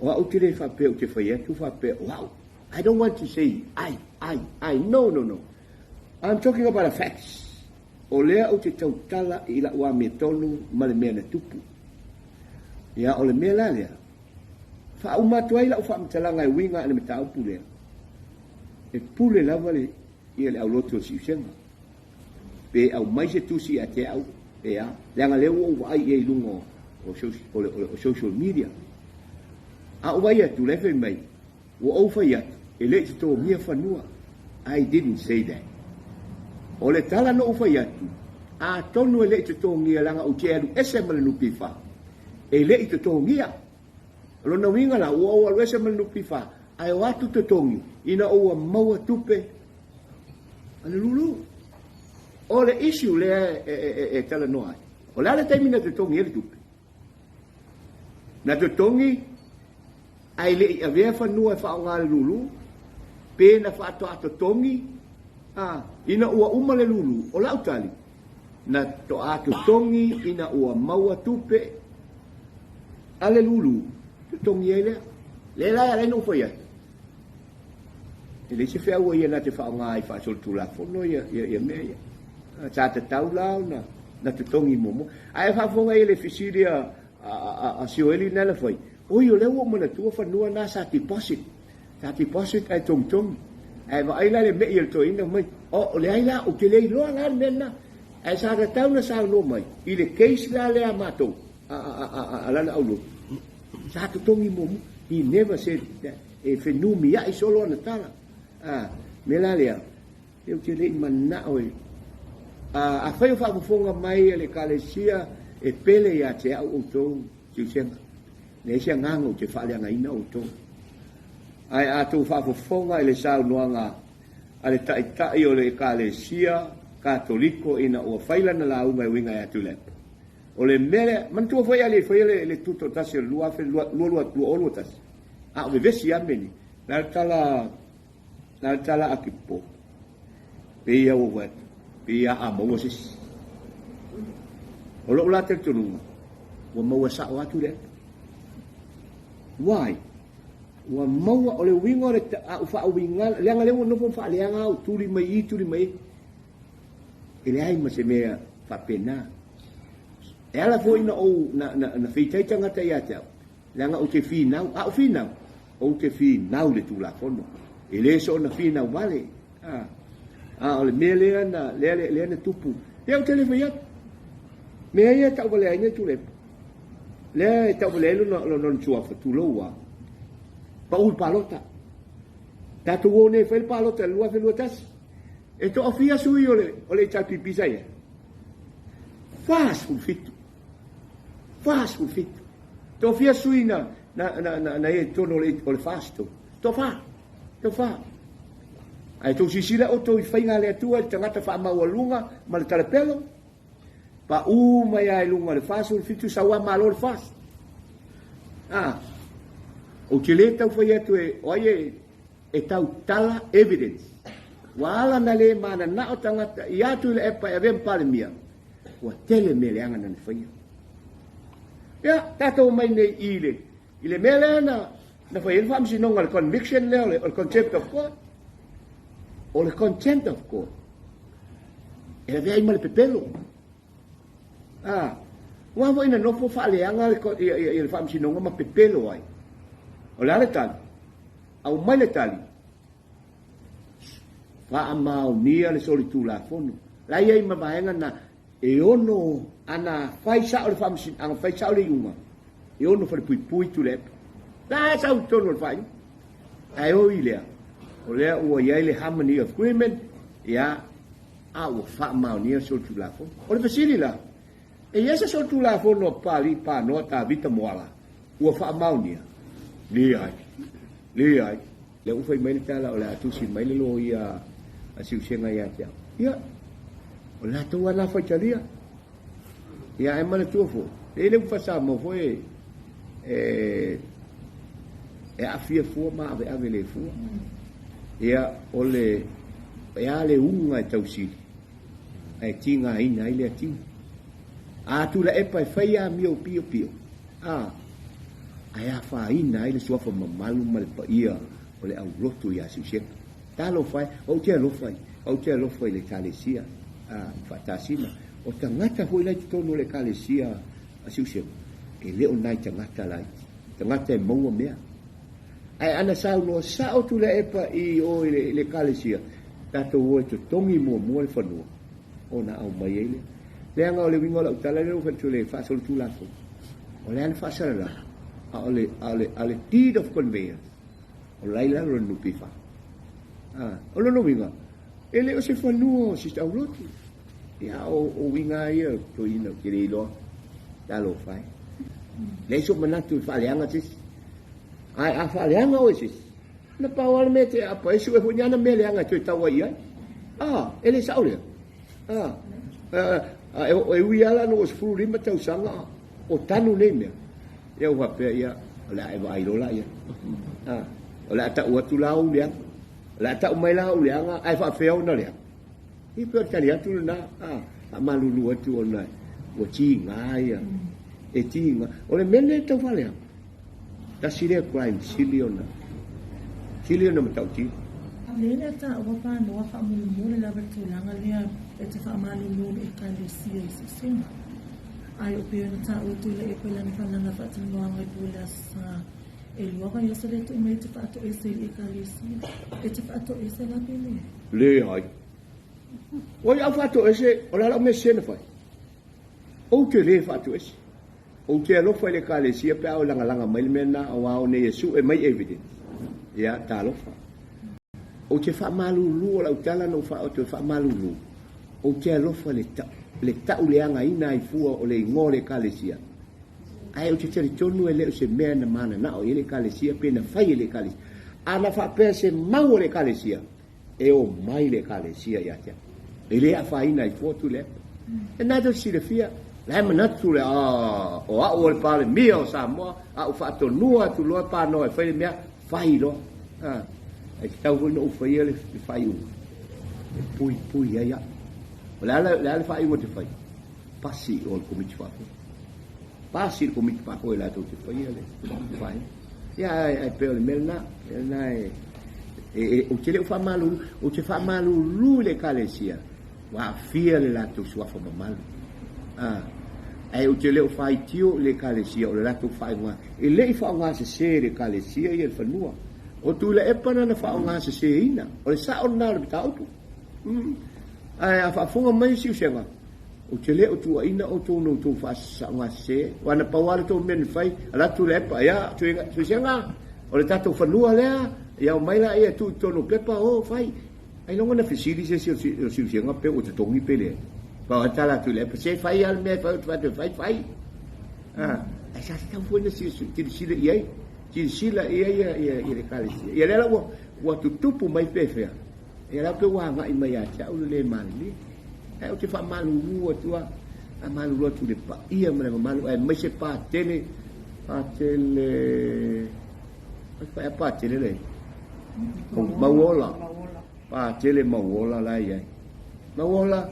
O au ou te le faapea ou te fai atu faapea o au. I don't want to say I, I, I. No, no, no. I'm talking about the facts. O lea ou te tautala i lau amiotonu ma le mea na tupu. Ia, o le mea la lea, faauma atu ai lau faamatalaga e uiga i le mataupu lea, e pule lava le, ia le aulotu o le siusega. Pe aumai se tusi ia te au, pe a. Leaga lea ua ou vaai i ai i luga o, o, o, o, o social media. A ou vaai atu, la e fai mai, ua ou fai atu, e le i totogia fanua. I didn't say that. O le tala na ou fai atu, atonu e le i totogia leaga ou te alu ese ma le NPF. E le i totogia. O lona uiga la, ua ou alu ese ma le NPF, ae o atu totogi ina ua maua tupe a le lulu. O le issue lea e, e, e, e talanoa ai. O le a le taimi na totogi ai le tupe? Na totogi ae le i avea fanua e faaaoga le lulu, pe na faatoa totogi a, ina ua uma le lulu. O lau tali, na toa totogi ina ua maua tupe a le lulu, totogi ai lea. Lea la e ala ai ona ou fai atu, e leai se feau a ia na te faaaoga ai faasolitulafono ia, ia, ia mea ia. Sa tatau la ona na totogi muamua. Ae faafofoga i le fesili a, a, a, a Sioeli na na fai, oi o lea ua ou manatua fanua na sa deposit. Sa deposit ae togitogi. Ae vaai la le me'i o le toeaina mai, o, leai la, ou te le iloa la le mea lena. Ae sa tatau na saunoa mai i le case la lea a matou, a, a, a, a, a lana aulotu. Sa totogi muamua. He never said that. E fenumiai solo ana tala. A, mea la lea, ou te le i manao e... A, afai o faafofoga mai a le Ekalesia e pele ia te au outou siusega, leai se agaga ou te faaleagaina outou. Ae a tou faafofoga i le saunoaga a le Taitai o le Ekalesia Katoliko ina ua fai lana lauga e uiga ia Tuilaepa, o le mea lea, manatua foi a le i faia le, le tutoatasi o le 2021, a o vevesi lava mea nei, o le a le tala Na le tala a Kipo, Pei ia ua atu, pei ia a maua se isi. O lou la talitonuga, ua maua sao atu le epa. Why? Ua maua, o le uiga o le a u faauiga, leaga lea ua nofo ma faaleaga au, tuli mai i, tuli mai i. E leai ma se mea faapena. E ala foi na ou, na, na, na feitai tagata ia te au, Leaga ou te finau, a ou finau, ou te finau i le Tulafono. E le soona finau vale. A, a o le mea lea na, lea, lea na tupu. Ia ou te le fai atu. Mea ia e tauvalea ai nei Tuilaepa. Lea e tauvalea ai lona, lona, lona suafa, tulou a. Pau le palota. Tatou o nei e fai le palota i le 2021. E toafia sui o le, o le HRPP sa i ai? 47. 47. Toafia sui na, na, na, na, na ia i totonu o le, o le 40. Toafa. Toafa. Ae tou silasila outou i faiga a le Atua i le tagata faamaualuga ma le talapelo, paʻū mai lava i luga o le 47, sau lava malo le 40. Ah, ou te le tau fai atu e, o ai e, e tautala evidence. Ua ala na le mananao tagata i atu i le epa e avea ma Palemia, Ua tele mea leaga na na faia. Ia, tatou omai nei i le, i le mea lea na, na fai ai le faamasinoga, le conviction lea o le, o le contempt of court. O le contempt of court, e lavea ai ma le pepelo. Ah, ua foi na nofo faaleaga le, ia, ia, ia le faamasinoga ma pepelo ai. O le a le tali? Aumai le tali. Faamaonia le solitulafono. La e i ai ma vaega na e ono ana fai sao le faamasino, ana fai sao le iuga, e ono falepuipui Tuilaepa. La e sau i totonu o le faaiuga. Ae oi lea, o lea ua i ai le harmony of agreement, ia, a ua faamaonia le solitulafono. O le fesili la, e i ai se solitulafono a Papalii Panoa Tavita Moala ua faamaonia? Leai. Leai. Lea ua fai mai le tala o le a tusi mai le loia a Siusega ia te au. Ia, o le latou lava lena faitalia. Ia, ae manatua foi, e i ai le upu faa-Samoa foi e, e, e aafia fua ma aveave le fua. Ia, o le, e a le uga e tausili, ae tigaina ai le atigi. A Tuilaepa e fai amio piopio, a, Ae afaina ai le suafa mamalu ma le paia o le aulotu ia Siusega. Talofa e, ou te alofa i, ou te alofa i le Ekalesia a Faatasina. O tagata foi la i totonu o le Ekalesia a Siusega, e le o nai tagata laiti, tagata e maua mea. Ae ana saunoa sao Tuilaepa i o i le Ekalesia, tatou o e totogi muamua le fanua ona aumai ai lea. Leaga o le uiga o lau tala lea ua fai atu i le faasolitulafono, o le a le faasalalau, a o le, a o le, a o le deed of conveyance, o la i lalo o le NPF. A, o lona uiga, e le o se fanua o se aulotu. Ia, o, o uiga lava ia o toeaina ou te le iloa. Talofa e. Leai sou manatu e faaleaga se isi. Ae a faaleaga oe e se isi, na pau lava le mea e te aapa ai, sue foi ni ana mea leaga e toe tau ai i ai. A, e le sao lea. A, a, e, e ui lava la na ua 15 tausaga o tanu nei mea, ia ua faapea, ia, o le a e vaai loa la i ai. A, o le a tau atu la ou leaga. O le a tau mai la ou leaga, ae faapefea ona leaga? Ia pei o le tali atu lena, a, faamalulu atu ona ua tiga ia, e tiga. O le mea lenei e tau faaleaga, Tasi lea crime sili ona sili ona matautia. Lea le taua panoa faamolemole lava le tulaga lea e te faamalulu le Ekalesia i Sisina. Ai o pei ona taua Tuilaepa i lana fanana faatalanoaga i po i le Aso Sa, e lua vaiaso lea tuu mai e te faatoese i le Ekalesia. E te faatoese la pe leai? Leai. Oi au faatoese, o le a lau mea sese na fai? Ou te le faatoese. Ou te alofa i le Ekalesia pe a o lagalaga mai le mea lena aua o nei e sue mai evidence. Ia, talofa. Ou te faamalulu, o lau tala na ou faaoto e faamalulu, ou te alofa i le tau, le tauleagaina ai fua o le igoa o le Ekalesia. Ae ou te talitonu e le o se mea na mananao i ai le Ekalesia pe na fai e le Ekalesia. A na faapea se mau o le Ekalesia, e omai le Ekalesia ia te au. E le afaina ai fua Tuilaepa. E na tou te silafia, la e manatu le, ah, o au o le Palemia o Samoa, a ou faatonua atu loa panoa e fai le mea, fai loa. Ah, e tatau foi ona ou faia le, le faaiuga e puipui ai au. O le a le, le, a le faaiuga ou te fai? Pasi o le Komiti Faafoe. Pasi le Komiti Faafoe latou te faia le faaiuga. Ia, ae, ae pei o le mea lena, mea lena e, e, e, ou te le o faamalulu, ou te faamalulu i le Ekalesia, ua aafia le latou suafa mamalu. Ah, ae ou te le o faitio i le Ekalesia o le latou faaigoa. E le i faaaogasese e le Ekalesia ia le fanua. O Tuilaepa na na faaaogaseseina. O le sao lena o le mataupu. Mm. Ae a faafofoga mai Siusega, Ou te le o tuuaina outou na outou faasaogasese, aua na pau lava le tou mea na fai, alu atu Tuilaepa, ia, Suisega, o le tatou fanua lea, ia omai laia e tuu i totonu o pepa, o, fai. Ailoga na fesili se isi o Siusega pe ua totogi pe leai. Pau lava le tala a Tuilaepa, se fai lava le mea e fai, ou te fai atu e fai, fai. Ae sa tatau foi ona silasila i ai, silasila i ai le Ekalesia. Ia lea la ua tutupu mai pefea, Ia la pe ua agai mai ia te au le le malilie. Ae ou te faamalulu atu lava, faamalulu atu i le paia ma le mamalu, aemaise Patele, Patele, ai Patele le Mauola, Patele Mauola la e i ai. Mauola,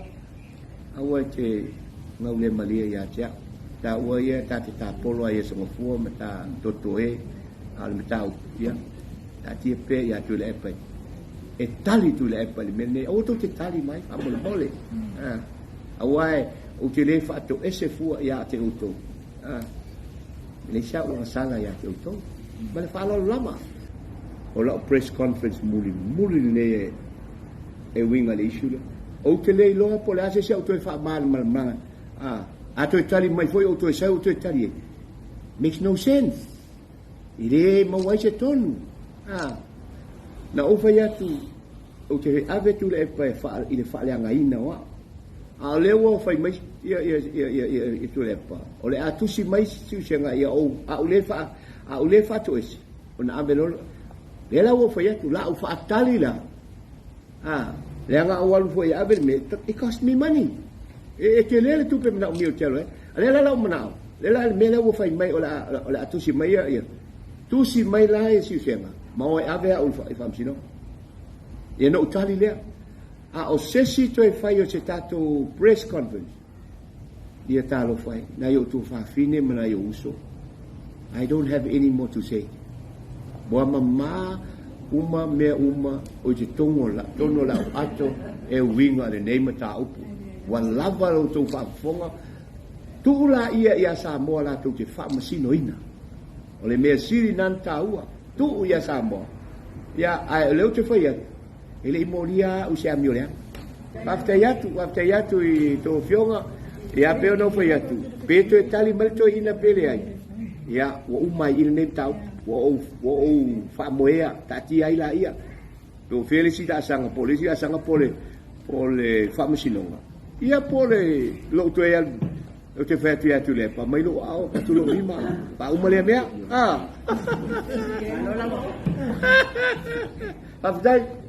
aua e te gaulemalie ia te au. Taua ia ta te tapolo ai e Sogafua ma ta toto e, a o le mataupu, ia, taatia pea ia Tuilaepa e, e tali Tuilaepa i le mea lenei. Aua tou te tali mai, faamolemole. Ah, aua e, ou te le faatoese fua ia te outou. Ah, e leai se au agasala ia te outou. Ma le faaaloalo lava. O lau press conference mulimuli lenei e, e uiga i le issue lea. Ou te le iloa po o le a se isi a ou toe faamalamalamaga. A, a toe tali mai foi ou toe sau ou toe tali ai. Makes no sense. E le maua ai se tonu. A, na ou fai atu, ou te ave Tuilaepa e faa, i le faaleagaina o au. A o lea ua fai mai ia, ia, ia, ia, ia, ia Tuilaepa, o le a tusi mai Siusega ia ou, a ou le faa, a ou le faatoese, ona ave loa, lea la ua ou fai atu, la ou faatali la, A, leaga a ou alu foi e ave le mea, it cost me money. E, e tele le tupe manaomia ou te alu ai. A lea la lau manao, lea la le mea lea ua fai mai o le a, o le a tusi mai ia, ia. Tusi mai la ia Siusega, ma o e ave au i faamasinoga. Ia na ou tali lea. A o se isi toe fai o se tatou press conference, ia talofa e, nai ou tuafafine ma nai ou uso. I don't have any more to say. Ua mamā uma mea uma o i totonu o la, tonu o lau ato e uiga i lenei mataupu. Ua lava lo outou faafofoga, tuu laia ia Samoa latou te faamasinoina. O le mea sili lena na taua, tuu ia Samoa. Ia, ae o lea ou te fai atu, e le i molia au i se amio leaga. Faafetai atu, faafetai atu i tou afioga, ia pei ona ou fai atu, pe toe tali mai le toeaina pe leai, ia, ua uma ai i i lenei mataupu, ua ou, ua ou faamoea, taatia ai laia. Po o fea le isi laasaga, po o le isi laasaga po o le, po o le faamasinoga, ia po o le, lou toe alu, ou te fai atu ia Tuilaepa, mai lou aao, avatu lou lima, faauma lea mea. Ah. Faafetai.